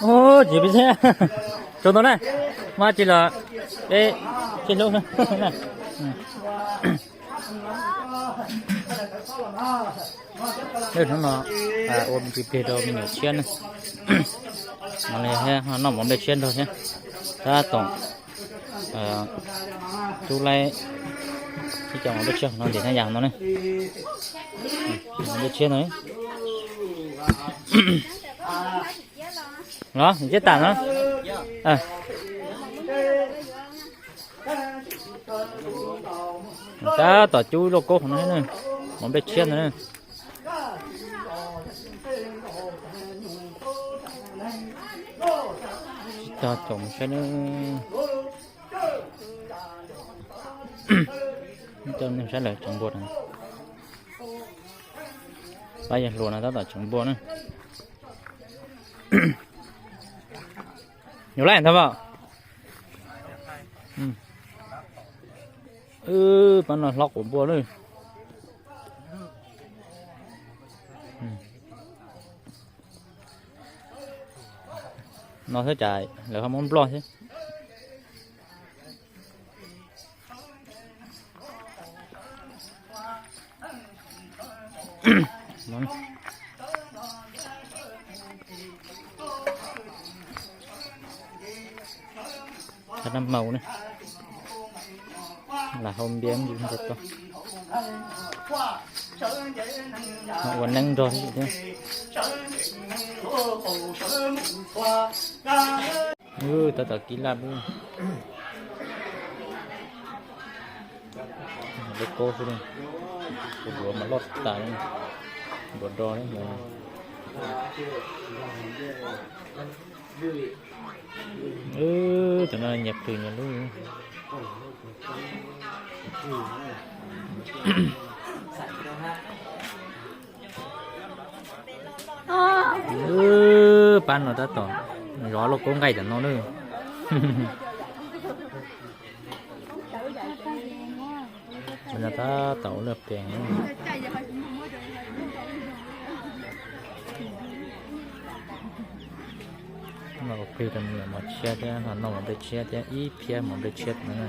Ub, tsis peb txhiab. Tsaus ntau na. Muaj tsis los peb txhiab hlub na. Hnub no ua pliag rau me nyuam tshiab na. Noj mov nplej tshiab nrog thiab. Tab tom rub laib ib co mov nplej tshiab no ntim na yam no ne. Mov nplej tshiab no. Los, ntxiab tas no. Tab tom cub lauj kaub qhov no thiab na. Mov nplej tshiab ntawd na. Tsis tau caum mus saib na. Coj nej saib lawv tseev npua no. Pab yawg hluas no tab tom tseev npua na. Yuav laij ntag mas. Pab no hlob quav npua lawm. No xwb cas lawv ho muab nploj thiab. Cov nab maus ne, lam hau npias ntsis ntawd tau. Ua neeb nrog thiab. Tab tom kib laj lub, lub kaub xwb, kuv duav mas loj tas, duav do. Cov no nyias plhws nyias lub. Pab no tab tom zov lauj kaub nqaij tam no na. Tab tom ua laj pes. Ua plig rau me nyuam mov tshiab thiab ho noj mov nplej tshiab thiab ib phiab mov nplej tshiab no na.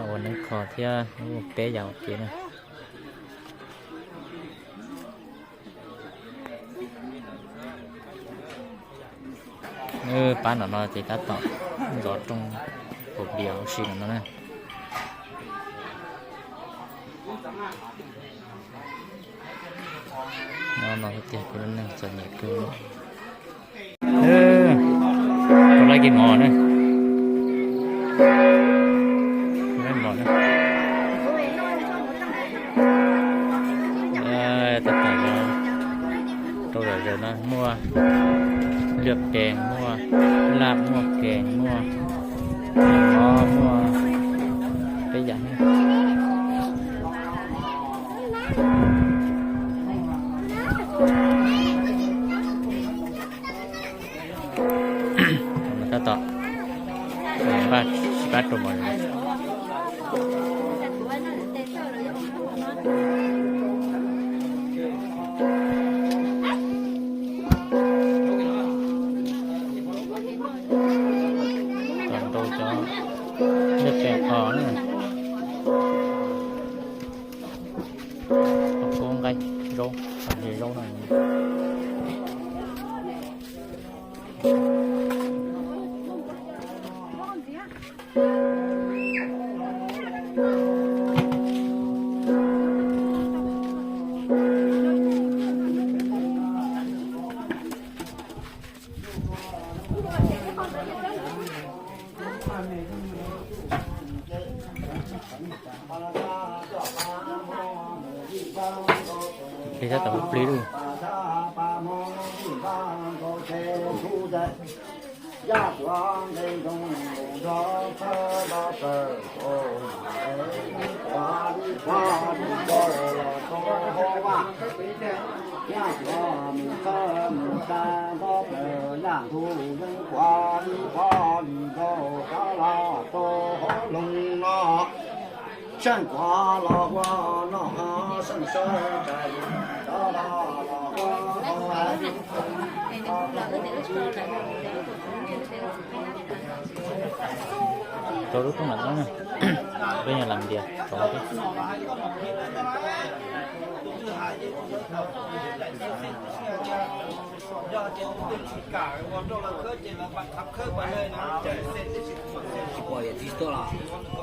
Ua neeb kho thiab ua peb yam ua ke na. Pab no no ces tab tom zov rooj hauv diav ua si no na. No no tiag, kuv lub neej txom nyem kawg. Rau lawv kev mov na. Mov na. Tab tom rau zom zaws no muaj liaj pes, muaj laj, muaj kees, muaj mov, muaj peb yam. Tab tom npaj sib pab rau mov. Tom rau cov liaj pes qhov na. Kub nqaij zaub, zaub no. Plig tab tom plig lawm. Seej kuv los ua noj, seej sawv tsees, cov los los ua noj. Rau lub rooj lam no, peb yog lam ntias rau peb.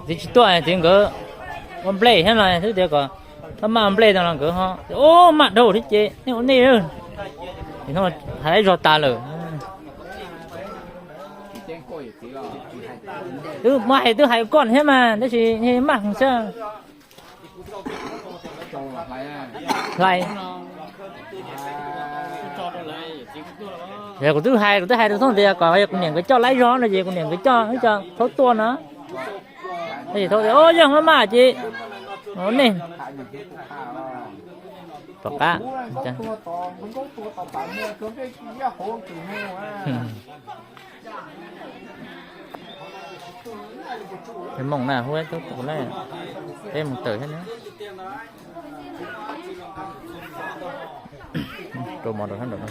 Txiv tsis tuaj, txiv nkawd ua nplej thiab no xwb tias kom txhob maj ua nplej no los nkawd ho, o, maj dhau thiab ces nej ua nej, hais zog tas lawm. Twb muab hais, twb hais koj thiab mas tab sis maj xwb. Hlais. Kuv twb hais, kuv twb hais rau Thoob tias kom yog kuv niam nkawd coj laib zog no ces kuv niam nkawd coj, coj Thoob tuaj no. Tab sis Thoob tias, o, yog maj maj ces nej rov qab. Moos na, hu tus na, peb moos tawm thiab na. Rau mov rau sab nraum no.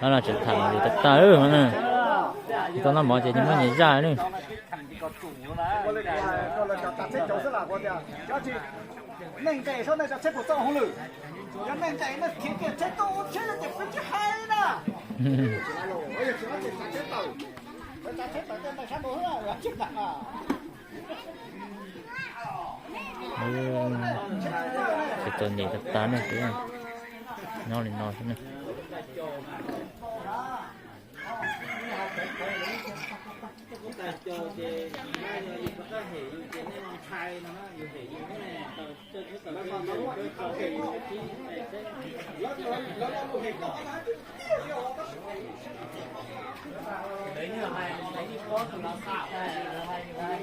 No tseem tham li tag tag lawm, tau noj mov ces nyias muaj nyias zaj lawm. Neeg nqes saib nej cov tsheb puas txaus hauj lwm. Yog neeg nqes nej khiav kiag tsheb tuaj ua tsheb no ces peb tsis hais na. Ces txom nyem tag tag ne, nyob li no xwb ne.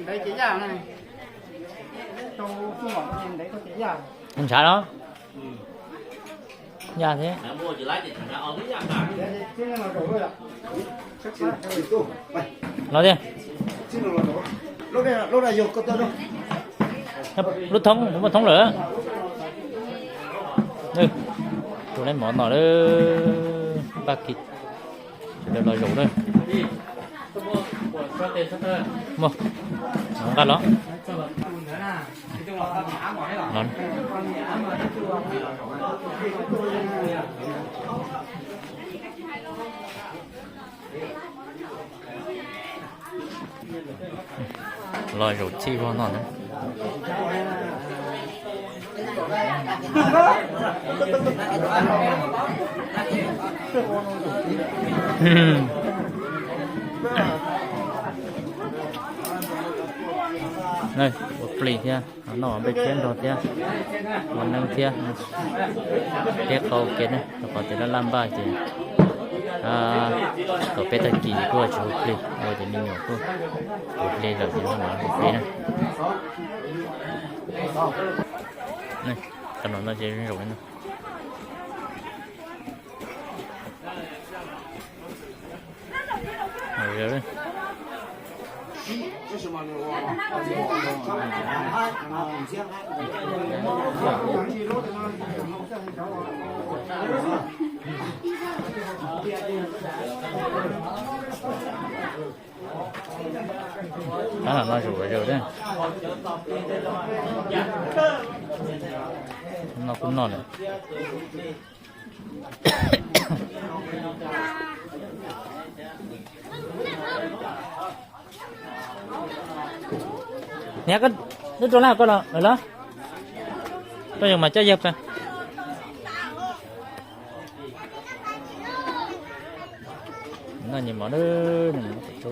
Ntev ces yaj, rau xub mom ces ntev koj ces yaj. Ntshav los? Yaj thiab. Los tiag. Lub thoob, muaj thoob lawm. Tus lej mov no lawm, npaj kis sawv daws los zaum lawm. Muaj, nqa los. Los zaum txhij vog no na. Ua plig thiab, noj npej thiab nrog thiab, ua neeb thiab, thiab qhau kiag ne, rau qhov tias laj laj npaj ces thaum peb tag kis kuj tsis ua plig, ua ces me nyuam kuj ua plig lawm ces no ua plig na. Tam no no ces zoo li no. Tab no no zaum zaws thiab. No kuj noj lawm. Niam, koj twb rau lawm, koj los lawm los? Koj yuav mas coj yawg pes. Noj nyias mov, noj mov kom tsau.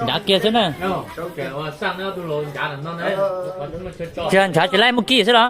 Ncav kiag xwb na. Tsis ntshav tsis laib muaj kij xwb los?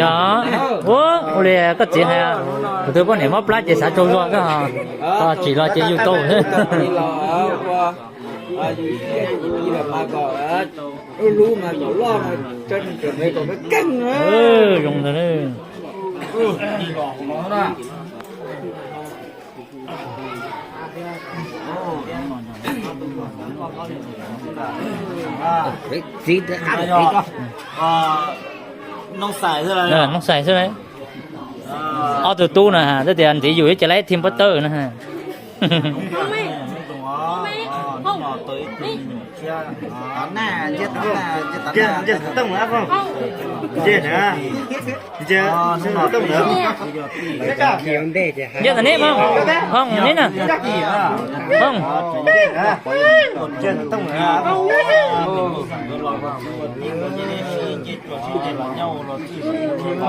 Yog, ua li koj txiv hais, tus twg poj niam mob plab ces xav tsaug zog xwb, tsis los ces yus tau. Zoo ntawd. Noob xais xwb. Ob tug tub na, twb tias ntxiv yus ib ce laib thim pob tawj na. Nce tom neb Hmoob, Hmoob neb na, Hmoob.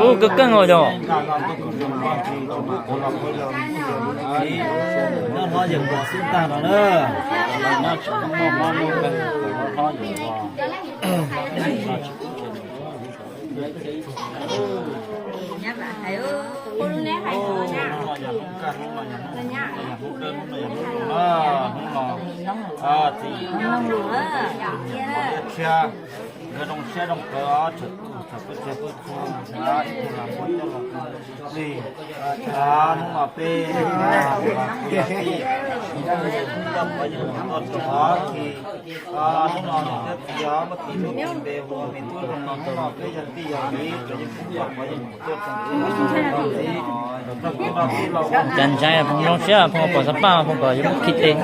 Ub, kawg keej os yog. Nkawd zoo siab zoo kawg, txhawm kuj txhawm kuj txhawm kuj txhawm, ib tug los muab coj los li. Hnub no peb kuj yog tij, qhov yeej mus tuaj rau khi, hnub no niam thiab txiv muab tij lub npe hu me tub zoo no, hnub no peb yog tij yog li, cov yeej kuj yog qhov yeej mus tuaj rau khi. Cas ntshai, Phoom zoo siab, Phoom pom xav paj, Phoom kom yuav muab khi tes.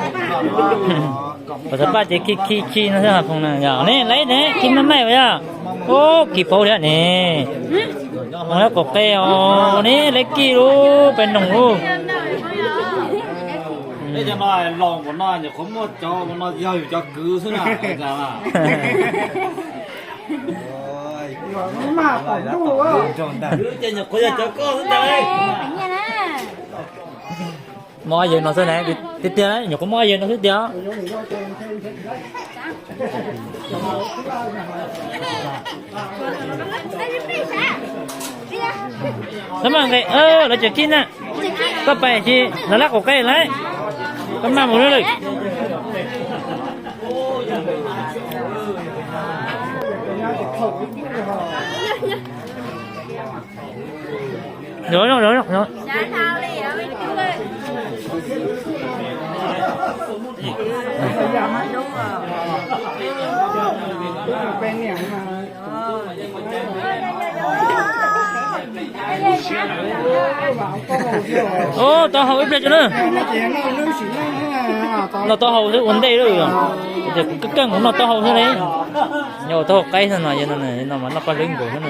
Pom xav paj ces khi khi khi no xwb, Phoom na yog ne, laiv ne, khi maj maij yog. Ub, khi paub thiab ne. Phoom laiv qaum qe os ne, laiv kij lub pes noog lub. Cov no los npaum no nyuam qhuav muaj cov npaum no yog yus cov kwv xwb na. Ces nyuam qhuav yog cov koj xwb ntag. Muaj ob yawg no xwb na, tiag tiag, nyuam qhuav muaj ob yawg no xwb tiag. Lawv maj nqe, lawv tseem khi na. Koj pais tsis lawv lab qaum qe lawm. Koj maj mus lawm. Zoo, zoo, zoo, zoo. Ub, tau haus ib pliag tso na. Los tau haus xwb ua ntej lawm. Ces kuv kawg kuv noj tau haus xwb li. Yog tau haus qaib xwb no, no mas noj paj hlwb nkaus xwb na.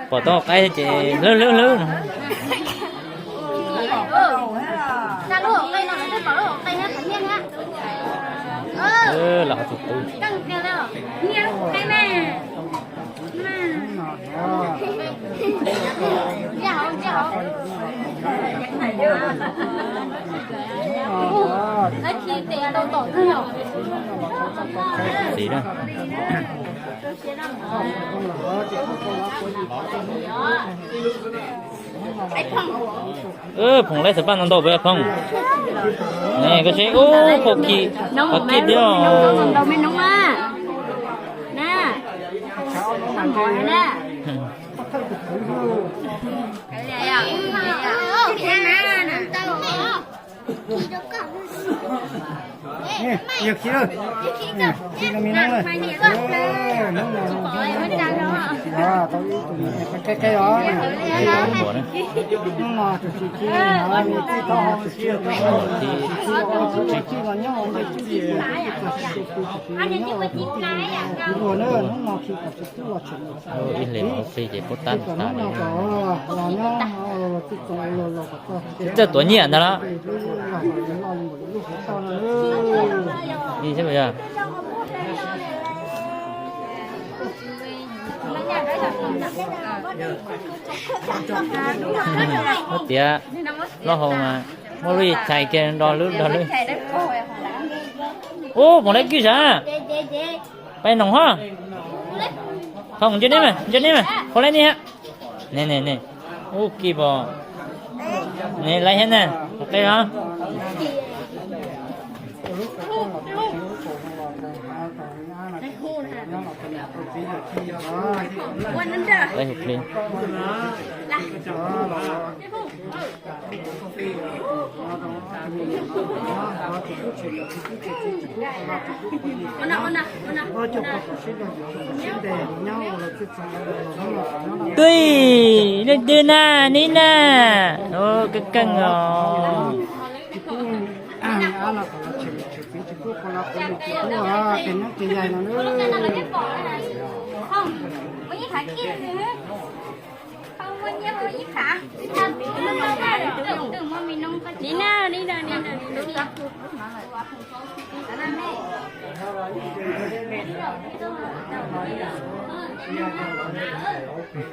Pom tau haus qaib ces hlwb hlwb hlwb no. Los qhov tus twg. Txiv na. Phoom laiv xav paj ntau ntau puas yog Phoom? Ne koj seb ub, pom khi, pom khi thiab. Yog khi lawm, khi rau me noob lawm. Hnub no tau ib tug me nyuam qhuav qe qe os. Hnub no tus tsis khi, me txij tau tus tsis, tus tsis los nyob ua ntej txij, tus tsis tau tus tsis nyob ua tus tsis. Kuv luag na, hnub no khi kom tsis tub los tseem ib hlis mus ib hlis ces puab tab tas li. Txawj tuav nyiaj ntag los. Ib xwb yog. Muab tiav plaub hau mas muab lub chais kiag nrog lub nrog lub. Ub, Phoom laiv kij sav. Pais noog hov. Phoom ntsia neb mas, ntsia neb mas, Phoom laiv neb hab. Ne ne ne. Ub, kij pom. Ne laiv hab na, qe os. Laiv hauv plig. Twb, leej twg na, neb na. Kawg keej os. Li na, li na, li na, li na.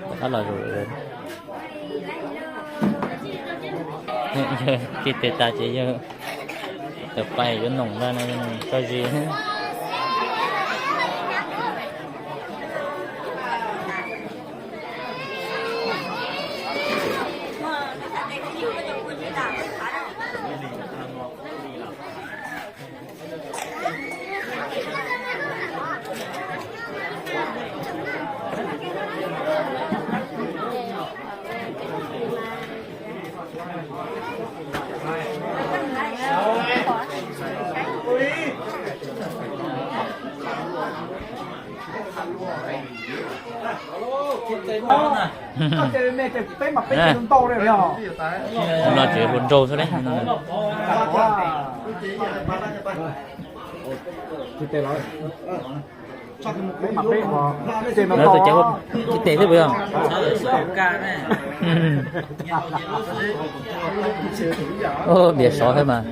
Rov qab los zus. Tsis tes tas ces yawg tawm pais yuav noom ntag no, tso zis. Los tsev hluas nraug xwb. Tus cov tsis tes xwb puas yog? Diav sov thiab mas.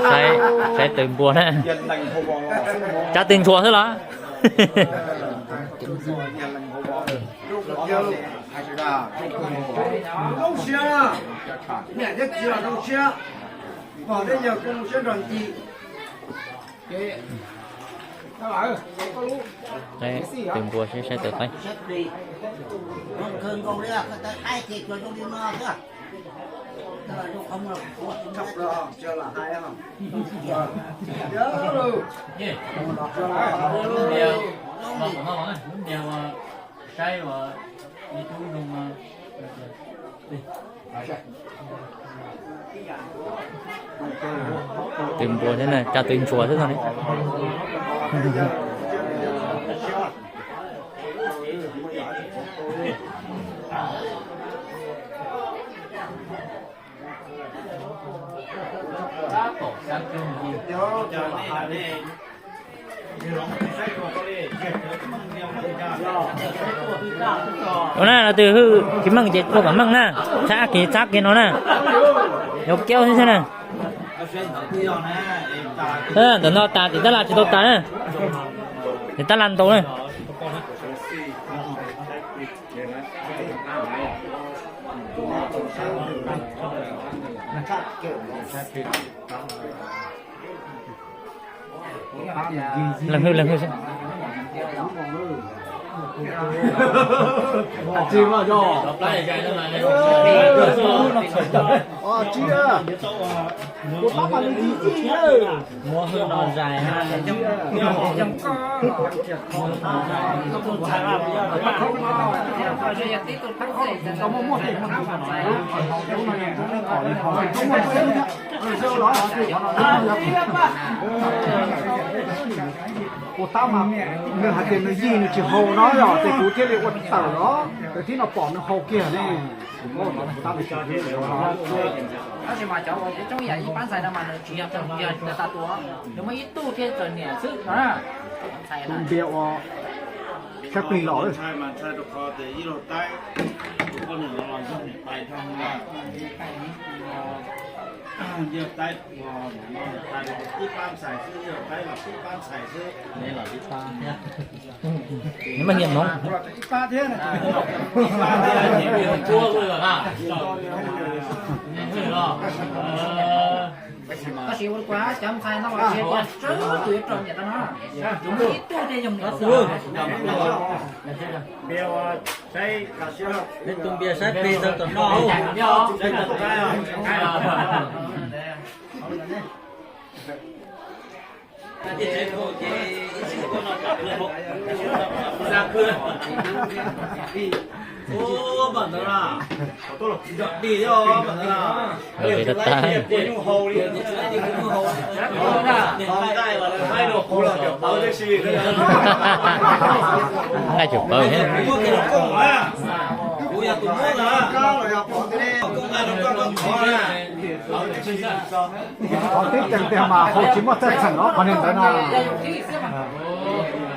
Saib, saib tawv npua na. Tsav twg ntshua xwb los? Saib tawv npua, saib tawv qaib. Twv npua thiab na, tsav twv ntshua xwb no ne. Ua na, no twg hwj tsis meej ces tua kom meej na, txhab kiag txhab kiag no na, yuav kiaub xwb xwb na. Ntawm no tas tim tab laj tsis tau tas na, tim tab laj ntau na. Leej hwj, leej hwj xwb. Ua tab mas nws hais tias nws yig nws tsis haus no yog ces kuv thiaj li ua tawm los, ces tib no pom nws haus kiag ne. Tab sis mas cov uas coob yam ib pab ntxhais no mas nws tsis yog, yog tas tus, nws muaj ib tug thiaj txawm niam xwb no na. Tus npias uas sab plig los. Nws mas nyiam hmoov. Tab sis ua li kuv cov ntxhais no mas nws tus yuav raug niam tau no, tus muaj ib tug thiaj yog niam. Nws tus npias saib plig tau tom no. Nqaij cov pawg thiab. Qhov tib ceev tiag mas haus tsis muaj txhaj txheem os qhov niag ntawd no.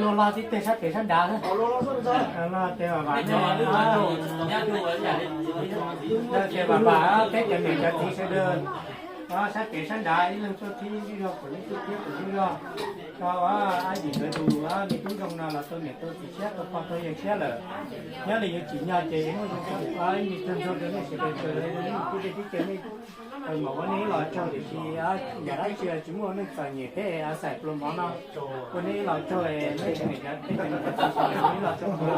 Luag los tib teg sab pem sab nrad, luag teg vam vam, ces vam vam peb cov niam cov txiv sawv daws sab pem sab nrad ib leeg tuaj thib ib zog, kuv leej tuaj thib kuv ib zog, rau ab yim nkawd tus me tub zoo no los tau niam tau txiv siab tau pog tau yawg siab lawm. Nyob li yuav tsim nyog ces yuav muaj zoo ib tug ntxoog rau nej sawv daws, tub dej tib ce nej mam ua nej ib los tsaug tiam sis yam dab tsi tsis muaj neej txom nyem thiab xaim pluas mov no, ua nej ib los tsaug, nej tseem niam cov teb cov niam cov txiv sawv daws ib los tsaug.